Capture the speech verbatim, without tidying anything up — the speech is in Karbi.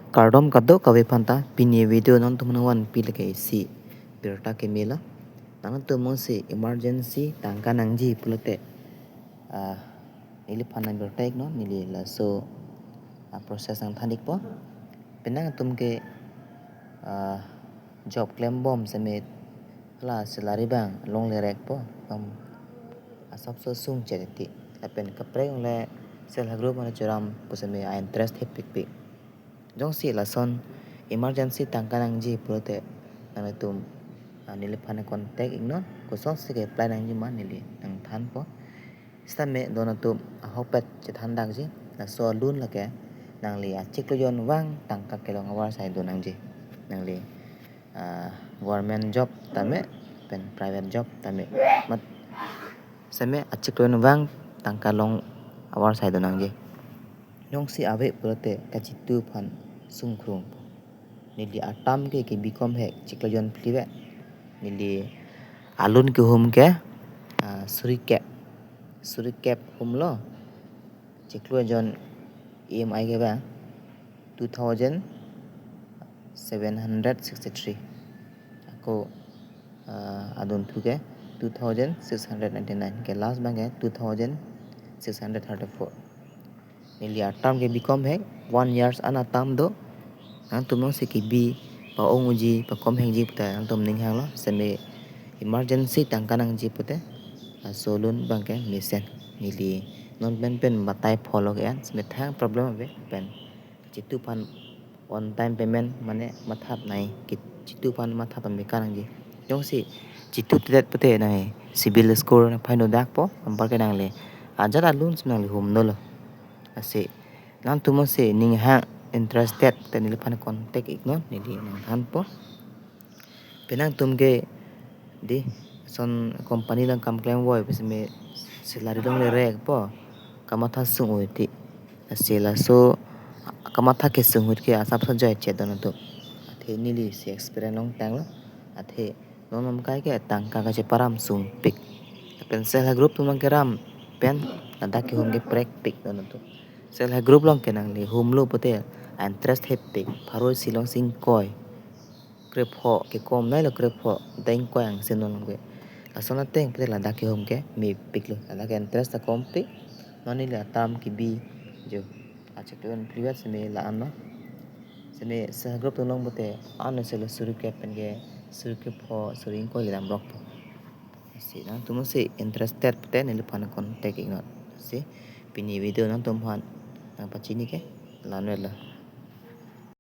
Kardom kadokave aphanta, pini video nangtum aphan nangvanpi lake isi birta kemelo. Nangtum jongsi emergency tangka nangji pulote, ah, neliphan nang birta iknon, neli laso, ah, process nangthan ikpo. Penang atum ke, ah, job klembom seme la salary abang longle rekpo, kam asapso sungchet ti. Lapen kaprek le self help group mane choram pu seme a-interest hepikpik. Jongsi lason emergency tangka nangji pulote nangtum, ah, neliphan contact iknon, kosonsi ke-apply nangji ma neli nangthanpo. Sitame don atum ahokpet chethan dakji, laso loan lake nangli achiklo jonvang tangka kelong avarsai do nangji. Nangli, ah, government job tame pen private job tame, mat seme achiklo jonvang tangka long avarsai do nangji. Jongsi ave pulote kachitu aphan sungkrung. Neli a-term ke kebi komhek chiklo jon phli vet. Neli a-loan kehum ke, ah, suri kep. Suri kep humlo. Chiklo jon E M I ke ba two thousand seven hundred sixty-three. Ako, ah, adunthu ke two thousand six hundred ninety-nine, ke last abang ke two thousand six hundred thirty-four. Neli a-term kebi komhek, one years an a-term do. Nangtum jongsi kebi pa-ong unji, pa-komhekji puta nangtum ning hanglo, seme emergency tangka nangji pute, laso loan abang ke mesen. Neli non pen pen batai pholo ke an, seme thang problem ave pen. Chitu aphan on time payment mane mathap nai, ke chitu aphan mathap pame kanangji. Jongsi chitudet pute nang CIBIL score nangphaino dakpo, anparke nangli ajat a-loan si nangli humnolo. Lasi nangtum jongsi ning hang interested te neliphan contact iknon, neli nangthanpo. Penang atum ke di son company along kam klem voi pu seme salary longle rekpo, kamatha sung-oi ti. Lasi laso kamatha kesung-oi ke asapso joichet don atum. Athe neli si experience longtanglo. Athe non lam kai ke tangka kacheparam sungpik. Lapen self help group atum along keram pen ladak kehum ke prekpik don atum. Self help group along ke nangli humlo pute interest hepik, pharo isi along si ingkoi. Krepho kekom nailo, krepho ta ingkoi angse non ke. Lason ateng pute ladak kehum ke mepiklo. Ladak ke interest ta kompik. Non neli a-term kebi jo achiklo jon phli vet seme la-anlo. Seme self help group atum along pute ano selo suri kep pen ke suri krepho suri ingkoi le damrokpo. Si nangtum jongsi interested pute neliphan contact iknon. Si pini video nangtum aphan nangpachini ke la-anlo.